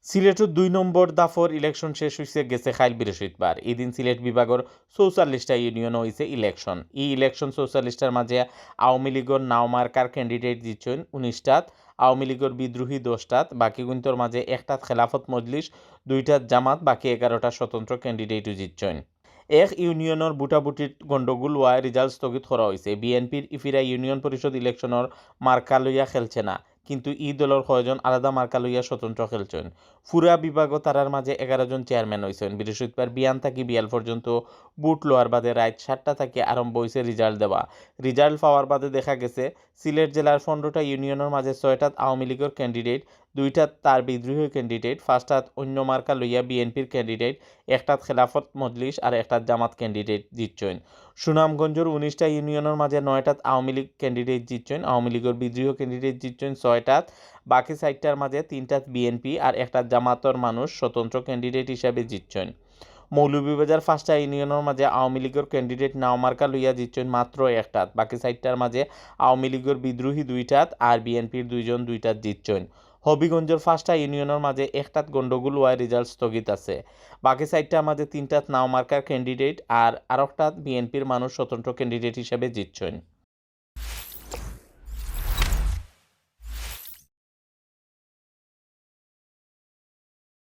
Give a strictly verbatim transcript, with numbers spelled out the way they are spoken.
সিলেটর দুই নম্বর দফার ইলেকশন শেষ অইছে গেছে কাইল বৃহস্পতিবার। ইদিন সিলেট বিভাগর চৌচল্লিশটা ইউনিয়ন অইছে ইলেকশন। ই ইলেকশন চৌচল্লিশটার মাঝে আওয়ামী লীগর নাও মার্কার ক্যান্ডিডেট জিতছইন উনিশটাত, আওয়ামী লীগর বিদ্রোহী দশটাত, বাকি গুইন্তর মাঝে একটাত খেলাফত মজলিস, দুইটাত জামাত, বাকি এগারোটা স্বতন্ত্র ক্যান্ডিডেটও জিতছইন। এক ইউনিয়নর ভোটাভুটির গণ্ডগোল অওয়ায় রিজাল্ট স্থগিত করা অইছে। বিএনপির ইফিরা ইউনিয়ন পরিষদ ইলেকশনর মার্কা লইয়া খেলছে না, কিন্তু ই দলর কয়জন আলাদা মার্কা লইয়া স্বতন্ত্র খেলছইন। পুরা বিভাগও তারার মাঝে এগারো জন চেয়ারম্যান অইছইন। বৃহস্পতিবার বিয়ান থাকি বিয়াল পর্যন্ত ভোট লওয়ার বাদে রাইত সাতটা থাকি আরম্ভ অইছে রিজাল্ট দেওয়া। রিজাল্ট পাওয়ার বাদে দেখা গেছে সিলেট জেলার পনেরোটা ইউনিয়নর মাঝে ছয়টাত আওয়ামী লীগর ক্যান্ডিডেট, দুইটাত তার বিদ্রোহী ক্যান্ডিডেট, পাঁচটাত অন্য মার্কা লইয়া বিএনপির ক্যান্ডিডেট, একটাত খেলাফত মজলিস আর একটাত জামাত ক্যান্ডিডেট জিতছইন। সুনামগঞ্জর উনিশটা ইউনিয়নর মাঝে নয়টাত আওয়ামী লীগ ক্যান্ডিডেট জিতছইন, আওয়ামী লীগর বিদ্রোহী ক্যান্ডিডেট জিতছইন ছয়টাত, বাকি চাইরটার মাঝে তিনটাত বিএনপি আর একটাত জামাতর মানুষ স্বতন্ত্র ক্যান্ডিডেট হিসাবে জিতছইন। মৌলভীবাজার পাঁচটা ইউনিয়নর মাঝে আওয়ামী লীগর ক্যান্ডিডেট নাও মার্কা লইয়া জিতছইন মাত্র একটাত, বাকি চাইরটার মাঝে আওয়ামী লীগর বিদ্রোহী দুইটাত আর বিএনপির দুইজন দুইটাত জিতছইন। হবিগঞ্জর পাঁচটা ইউনিয়নর মাঝে একটাত গণ্ডগোল অওয়ায় রিজাল্ট স্থগিত আছে। বাকি চাইরটার মাঝে তিনটাত নাও মার্কার ক্যান্ডিডেট আর আরকটাত বিএনপির মানুষ স্বতন্ত্র ক্যান্ডিডেট হিসাবে জিতছইন।